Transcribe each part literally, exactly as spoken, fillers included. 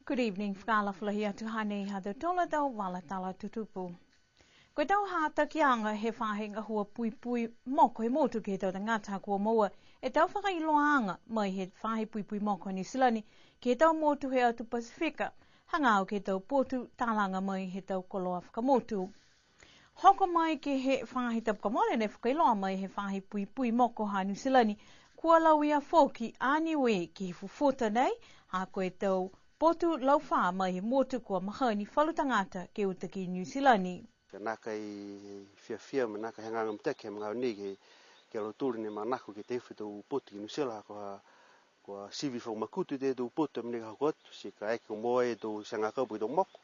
Good evening, fakaalofa lahi atu, hanei ha tautolu a tau vala tala tutupu. Ko e tau hatakiaga he faahi gahua puipui moko he motu ke he tau tagata kua moua e tau fakailoaaga mai he faahi puipui moko Niu Silani ke he tau motu he atu Pasifika, hagaao ke he tau potu talaga mai he tau koloa fakamotu. Hoko mai ke he faahi tapu kua mole ne fakailoa mai he faahi puipui moko ha Niu Silani, kua lauia foki a Niue ke he fufuta nei, ha ko e tau potu laufā mai he motu kua mahani falu tagata ke uta ki Niu Silani. Ka nākai fiafia, mo e nākai hagahaga mitaki he magaaho nei ke, ke he lautolu ne manako ke taute e tau potu ki Niu Silani, ha kua, kua sivi fakamakutu e tau potu a mena ka hoko atu, ti kaeke kua moua e tau tiagakau po ke tau moko,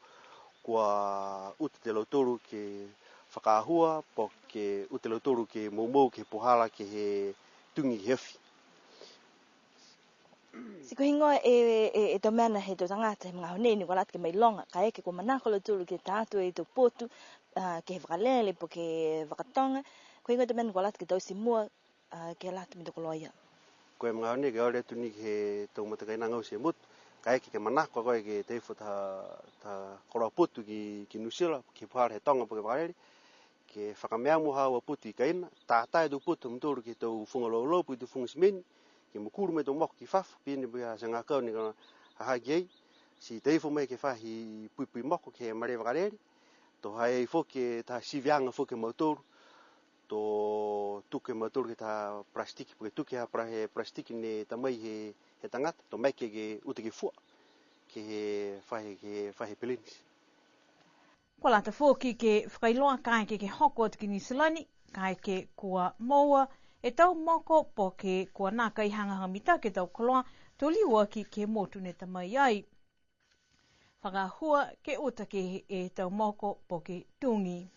kua uta e lautolu ke fakagahua, po ke uta e lautolu ke moumou ke he puhala ke he tugi he afi. Ti ko e heigoa e, e, e tau mena he tau tagata he magaaho nei ne kua lata ke mailoga, kaeke kua manako a lautolu ke ta atu e tau potu, a, ke he vakalele po ke vakatoga, ko e heigoa e tau mena ne kua lata ke taute mua, a, ke lata mo e tau koloa ia. Ko e magaaho nei ke ole atu ni ke he tau matakainaga oti he motu, kaeke ke manako a koe ke taute taha, taha koloa potu ki, ki Niu Silani, ke he puhala he toga po ke vakalele, ke fakameamu haau a potu i kaina, tātā e tau potu ha mutolu ke he tau fuga laulau po ke tau fuga simeni, ke mokulu mai e tau moko ki fafo, pihia ni po ke ha tiagakau ne kua ha ha ki ai, ti taute mai ke he faahi puipui moko ke he malē vakalele, to ha i ai foki e taha siviaga foki ha mautolu, to tuku e mautolu ke he taha palasitiki, po ke tuku e ha pala-, he palasitiki ne ta mai he, he tagata, to maeke ke uta ke fua, ke he faahi, ke he faahi peleni. Kua lata foki ke fakailoa kaeke ke hoko atu ki Niu Silani, kaeke kua moua e tau moko po ke kua nākai hagahaga mitaki e tau koloa, to liuaki ke he motu ne ta mai ai. Fakahua ke uta ke he tau moko po ke tugi.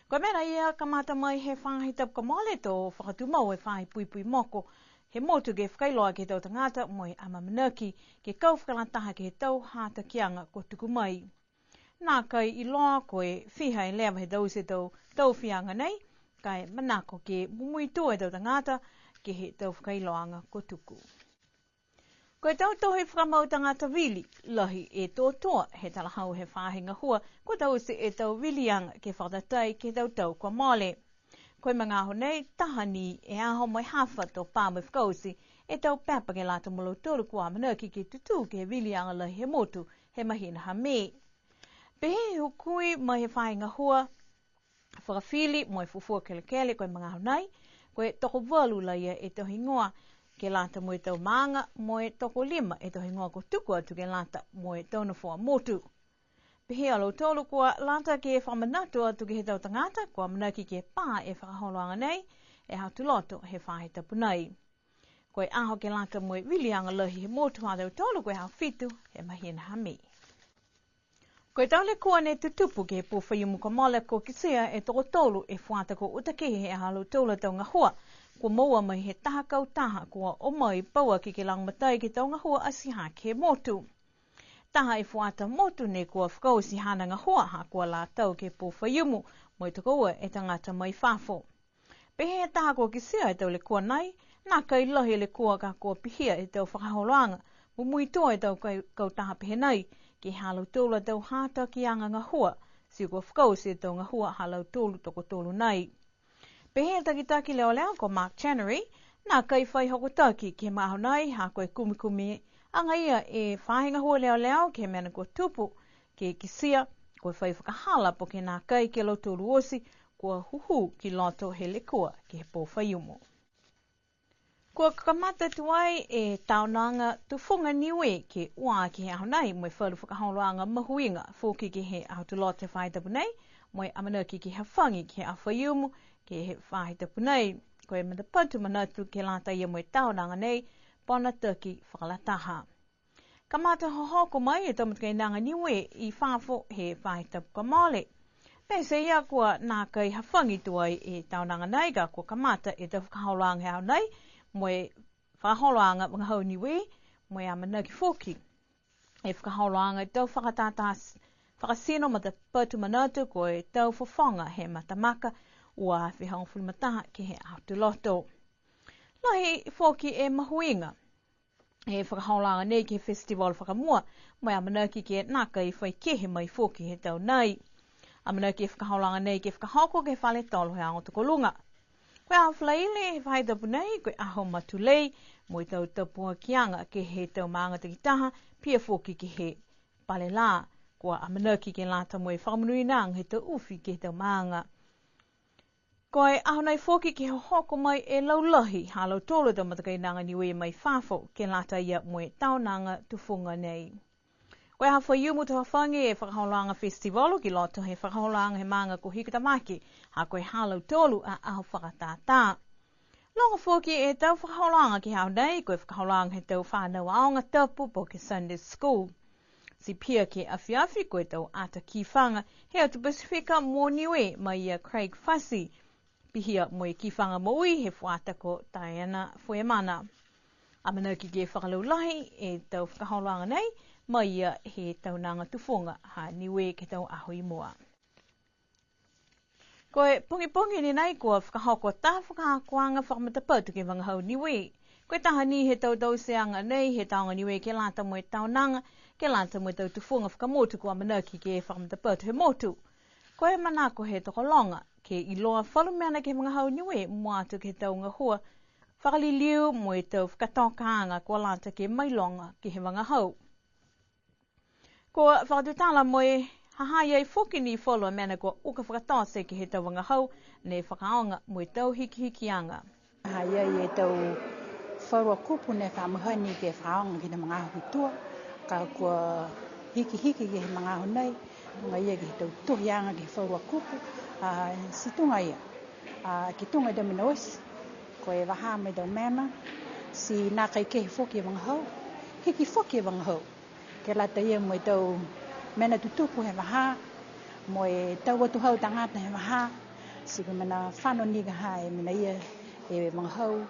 Ko e mena ia kamata mai he faahi tapu kua mole to fakatumau e faahi puipui moko he motu ke fakailoa ke he tau tagata mo e amaamanaki ke kau fakalataha ke he tau hatakiaga kua tuku mai. Nākai iloa ko e fiha e leva he taute e tau, tau fiaga nei, ka e manako ke mumuitua e tau tagata ke he tau fakailoaaga kua tuku. Ko e tau tohi fakamau tagata vili, lahi e tō tua he talahau he faahi gahua, kua taute e tau viliaga ke fakatatai ke he tau tau kua mole. Ko e magaaho nei, taha ni e aho mo e hafa to pā mo e fakaoti e tau pepa ke lata mo lautolu kua amanaki ke tutū ke he viliaga lahi he motu he mahina ha Me. Pehē e hukui mai he faahi gahua fakafili mo e fuafua kelekele ko e magaaho nei, ko e tokovalu la ia e tau higoa ke lata mo e tau maaga, mo e tokolima e tau higoa kua tuku atu ke lata mo e tau nofoa motu. Pehē a lautolu kua lata ke fakamanatu atu ke he tau tagata, kua amanaki ke pā e fakaholoaga nei, e aho Tuloto he faahi tapu nei. Ko e aho ke lata mo e viliaga lahi he motu ha tautolu ko e aho fitu he mahina ha Me. Ko e tau lekua ne tutupu ke he pō Faiumu kua mole kua kitia e tokotolu e fuata kua uta kehe he ha lautolu a tau gahua, kua moua mai he taha kautaha kua o mai pauaki ke lagomatai ke he tau gahua atihake he motu. Taha e fuata motu ne kua fakaoti haana gahua ha kua la tau ke he pō Faiumu, mo e tokoua e tagata mai fafo. Pehē e taha kua kitia e tau lekua nai, nākai lahi e lekua ka kua pihia e tau fakaholoaga, mumuitua e tau kau-, kautaha pehē nai, ke he ha lautolu a tau hatakiaga gahua, ti kua fakaoti e tau gahua ha lautolu tokotolu nai. Pehē e takitaki leoleo ko Mark Chenery, nākai fai hokotaki ke he magaaho nai ha ko e kumikumi agaia e faahi gahua leoleo ke he mena kua tupu, ke kitia, kua fai fakahala po ke nākai ke lautolu oti, kua hūhū ki loto he lekua ke he pō Faiumu. Kua kamata tuai e taonaga tufuga Niue ke ua ke he aho nai mo e falu fakaholoaga mahuiga foki ke he aho Tuloto he faahi tapu nei, mo e amanaki ke hafagi ke he aho Faiumu ke he faahi tapu nei. Ko e matapatu manatu ke lata ia mo e taonaga nei, pona taki fakalataha. Kamata hohoko mai e tau matakainaga Niue i fafo he faahi tapu kua mole. Pete ia kua nākai hafagi tuai e taonaga nai ka kua kamata e tau fakaholoaga he aho nai, mo e fakaholoaga vagahau Niue, mo e amanaki foki e fakaholoaga e tau fakatātā fakatino matapatu manatu ko e tau fofoga he matamaka ua afe hogofulu ma taha ke he aho Tuloto. Lahi foki e mahuiga he fakaholoaga nei ke he festival fakamua, mo e amanaki ke nākai fai kehe mai foki he tau nei. Amanaki e fakaholoaga nei ke fakahoko ke he fale tolo he aoga tokoluga. Ko e aho Falaile he faahi tapu nei, ko e aho matulei, mo e tau tapuakiaga ke he tau maaga takitaha, pihia foki ke he pale lā, kua amanaki ke lata mo e fakamonuinaaga he tau ufi ke he tau maaga. Ko e aho nei foki ke hohoko mai e laulahi ha lautolu a tau matakainaga Niue mai fafo ke lata ia mo e taonaga tufuga nei. Ko e aho Faiumu to hafagi e fakaholoaga festival ki loto he fakaholoaga he maaga ko Hikutamaki, ha ko e ha lautolu a aho fakatātā. Loga foki e tau fakaholoaga ke he aho nei, ko e fakaholoaga he tau fanau aoga tapu po ke Sunday School. Ti pihia ke he afiafi ko e tau ata kifaga he atu Pasifika mo Niue mai ia Craig Fasi, pihia mo e kifaga moui he fuata ko Diana Fuemana. Amanaki ke fakalaulahi e tau fakaholoaga nei mai ia he taonaga tufuga ha Niue ke he tau aho i mua. Ko e pogipogi ni nei kua fakahoko taha fakaakoaga fakamatapatu ke he vagahau Niue. Ko e taha ni he tau tauteaga nei he Tāoga Niue ke lata mo e taonaga, ke lata mo e tau tufuga fakamotu kua amanaki ke fakamatapatu he motu. Ko e manako he tokologa, ke iloa falu mena ke he vagahau Niue, mua atu ke he tau gahua fakaliliu mo e tau fakatokaaga kua lata ke mailoga ke he vagahau. Kua fakatutala mo e ha ha i ai foki ni falu a mena kua uka fakatote ke he tau vagahau ne fakaaoga mo e tau hikihikiaga. Ha ha i ai e tau falu a kupu ne fa mahani ke fakaaoga ke he magaaho i tua, ka kua hikihiki ke he magaaho nei, tuga ia ke he tau tohiaga ke he falu a kupu, a, ti tuga ia, a, ke tuga e tau mena oti, ko e vahā mo e tau mena, ti nākai kehe foki e vagahau, hiki foki e vagahau. Ke lata ia mo e tau mena tutupu he vahā, mo e tau atuhau tagata he vahā, ti ko e mena fano ni ka ha e mena ia e vagahau,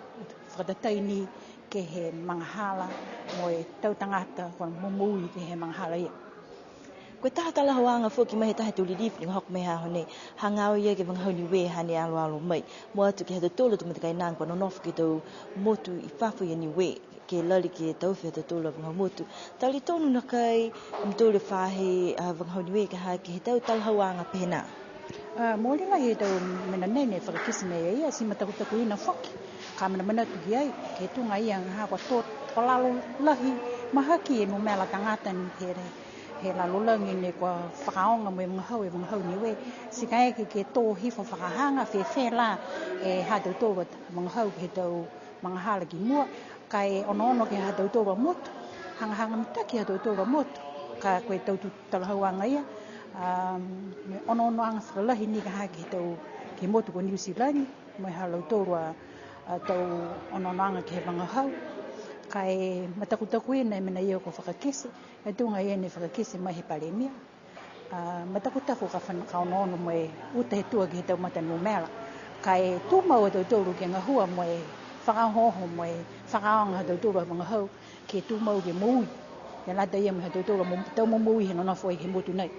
fakatatai ni ke he magahala, mo e tau tagata kua momoui ke he magahala ia. Ko e taha talahauaga foki mai he taha tau lilifu ne hoko mai he aho nei, hagaao ia ke he vagahau Niue hane aloalo mai, mua atu ke he ha tautolu a tau matakainaga kua nonofo ke he tau motu i fafo ia Niue, ke lali ke taofi ha tautolu a vagahau motu. Talitonu nākai a mutolu e faahi a vagahau Niue ka ha ke he tau talahauaga pehē nā? A, mooli lahi e tau mena nei ne fakakite mai e ia, ti matakutakuina foki, ka manamanatu ki ai, ke tuga ia ha kua tō, kua lalo lahi mahaki e numela tagata ni he, he lalolagi ne kua fakaaoga mo e vagahau e vagahau Niue, ti kaeke ke tō hifo fakahaga, fēfē lā e ha tautolu a vagahau ke he tau magahala ki mua, ka e onoono ke he ha tautolu a motu, hagahaga mitaki ha tautolu a motu, ka ko e tau tu-, talahauaga ia, a, mo e onoonoaga fakalahi ni ka ha ke he tau, ke he motu ko Niu Silani, mo e ha lautolu a, a tau onoonoaga ke he vagahau, ka e matakutakuina e mena ia kua fakakite, e tuga ia ne fakakite mai he Palemia. A, matakutaku ka fana-, ka onoono mo e uta he tua ke he tau mata numela. Ka e tumau a tautolu ke gahua mo e fakaohooho mo e fakaaoga ha tautolu a vagahau ke tumau ke moui. Ke lata ia mo e ha tautolu a mo-, tau momoui he nonofo ai he motu nei.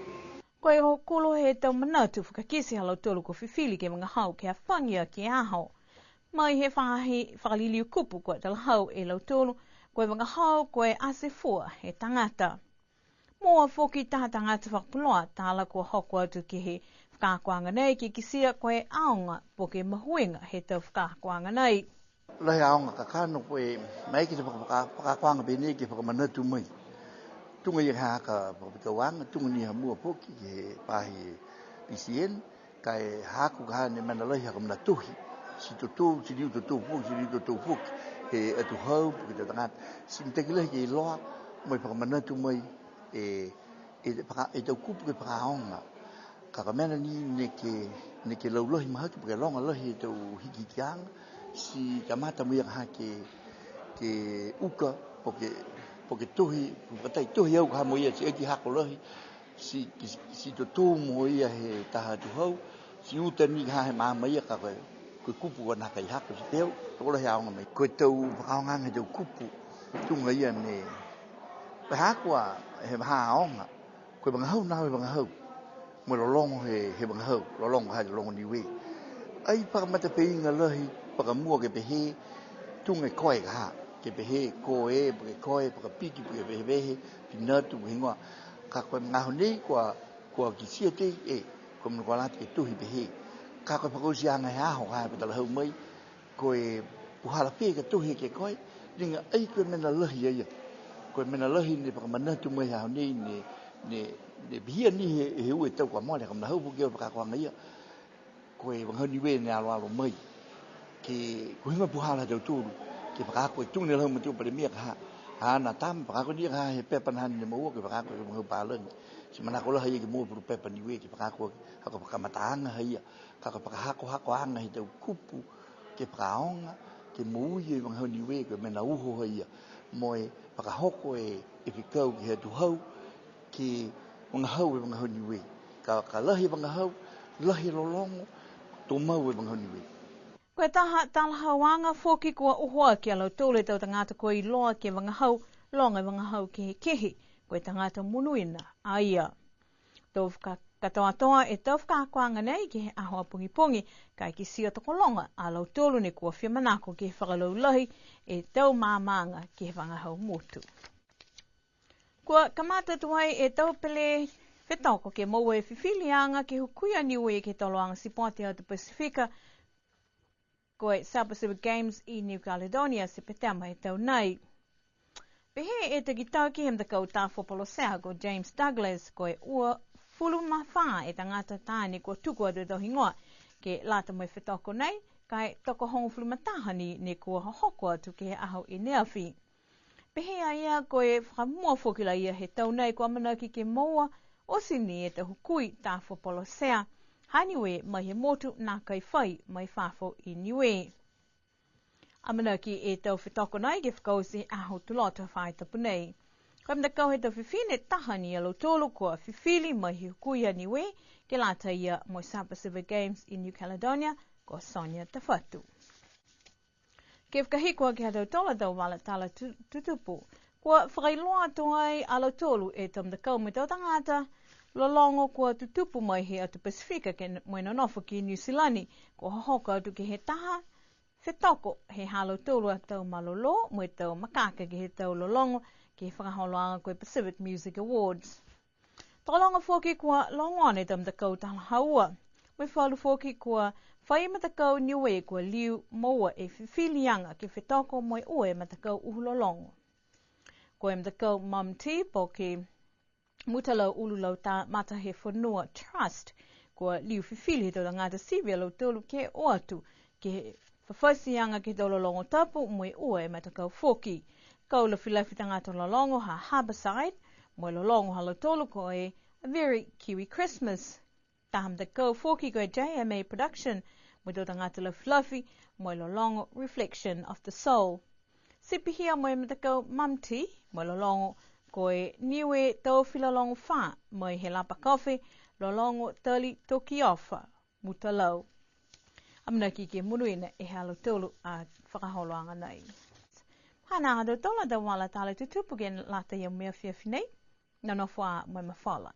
Ko e hokulo he tau manatu fakakite ha lautolu kua fifili ke vagahau ke hafagi aki e aho. Mai he faahi fakaliliu kupu kua talahau e lautolu, ko e vagahau ko e ate fua he tagata. Mua foki taha tagata fakapuloa, tala kua hoko atu ke he fakaakoaga nei ke kitia ko e aoga po ke mahuiga he tau fakaakoaga nei. Lahi e aoga kakano ko e maeke ke faka-, faka-, fakaakoaga pehē nei ke fakamanatu mai. Tuga ia ha ka fakapikauaga, tuga ni ha mua foki ke he faahi P C N, ka e haaku ka ha ne mena lahi ha ko e mena tohi. Ti totou, ti liu totou foki, ti liu totou foki. He atuhau, po ke tau tagata. Ti mitaki lahi ke iloa, mo e fakamanatu mai, e, e, faka-, e tau kupu ke fakaaoga. Ka ko e mena ni neke, neke laulahi mahaki, po ke loga lahi e tau hikihikiaga. Ti kamata mo ia ka ha ke, ke uka, po ke, po ke tohi, po ke tai tohi au ka ha mo ia, ti eki hako lahi. Ti, ti, ti totou mo ia he taha atuhau, ti uta ni ka ha he maama ia ka ko e, ko e kupu kua nākai hako ti peu, tokologa he aoga mai. Ko e tau fakaaogaga he tau kupu, tuga ia ne, ko e haaku a, he vahā aoga, ko e vagahau nā he vagahau, mo e lologo he, he vagahau, lologo ha lologo Niue. Ai fakamatapeiga lahi, fakamua ke pehē, tuga e koe ka ha. Ke pehē, ko e, po ke koe, po ke piki, po ke vehevehe, fina atu, po ke higoa. Ka ko e magaaho nei kua, kua kitia tei, e, ko e mena kua lata ke tohi pehē. Ka ko e fakaotiaga he aho ka e talahau mai, ko e puhala fē ka tohi ke koe, liga ai ko e mena lahi a ia. Ko e mena lahi ne fakamanatu mai he aho nei, ne, ne, ne pihia ni he, he ua e tau kua mole, ka e mena hau foki au fakaakoaga ia. Ko e vagahau Niue ne aloalo mai. Ke, ko e higoa puhala ha tautolu. Ke fakaako e tuga ne lau matua Palemia ka ha. Haana tama, fakaako ni ka ha he pepa ne hane ne moua, ke fakaako e vagahau palagi. Ti manako lahi a ia ke moua e pulu pepa Niue, ke fakaako, ha ko e fakamataaga ha ia. Ka ko e fakahakohakoaga he tau kupu, ke fakaaoga, ke moui e vagahau Niue, ko e mena uho ha ia. Mo e fakahoko e, e fekau ke he atuhau, ke vagahau e vagahau Niue. Ka, ka lahi e vagahau, lahi e lologo, to mau e vagahau Niue. Ko e taha talahauaga foki kua uho aki a lautolu e tau tagata kua iloa ke vagahau, loga e vagahau kehekehe, ko e tagata monuina a ia. To faka-, katoatoa e tau fakaakoaga nei ke he aho a pogipogi, ka e kitia tokologa a lautolu ne kua fia manako ke fakalaulahi e tau maamaaga ke he vagahau motu. Kua kamata tuai e tau pele fetoko ke moua e fifiliaga ke hukui a Niue ke he toloaga sipote atu Pasifika, ko e South Pacific Games i New Caledonia, Sepetema he tau nei. Pehē e takitaki he matakau tafo polosea ko James Douglas, ko e uafulu ma fā e tagata taane kua tuku atu e tau higoa ke lata mo e fetoko nei, ka e tokohogofulu ma taha ni ne kua hohoko atu ke he aho i neafi. Pehē a ia ko e fakamua foki la ia he tau nei kua amanaki ke moua oti ni e tau hukui tafo polosea ha Niue mai he motu nākai fai mai fafo i Niue. Amanaki e tau fetoko nei ke fakaoti he aho Tuloto faahi tapu nei. Ko e matakau he tau fifine taha ni a lautolu kua fifili mai he hukui a Niue ke lata ia mo e South Pacific Games i New Caledonia, ko Sonia Tafatu. Ke fakahiku aki ha tautolu a tau vala tala tu-, tutupu. Kua fakailoa atu ai a lautolu e tau matakau mo e tau tagata lologo kua tutupu mai he atu Pasifika ke n-, mo e nonofo ki Niu Silani, kua hohoko atu ke he taha fetoko he ha lautolu a tau malolō mo e tau makaka ke he tau lologo ke he fakaholoaga ko e Pacific Music Awards. Tokologa foki kua logona e tau matakau talahaua. Mo e falu foki kua fai matakau Niue kua liu moua e fifiliaga ke fetoko mo e ua e matakau uhu lologo. Ko e matakau Mum T po ke Mutalau Ulu Lautā Mata he Fonua Trust. Kua liu fifili he tau tagata sivi a lautolu ke o atu ke he fafatiaga ke he tau lologo tapu mo e ua e matakau foki. Kau lafilafi tagata lologo ha Harbourside, mo e lologo ha lautolu ko e A Very Kiwi Christmas. Taha matakau foki ko e J M A Production, mo e tau tagata lafilafi, mo e lologo Reflection of the Soul. Ti pihia mo e matakau Mum T, mo e lologo ko e Niue Tau Filologo Fā, mai he Lapa Coffee, lologo Tali Tokiofa. Mutalau. Amanaki ke monuina e ha lautolu a fakaholoaga nei. Hanā ha tautolu a tau vala tala tutupu ke lata ia mo e afiafi nei. Nonofo ā mo e mafola.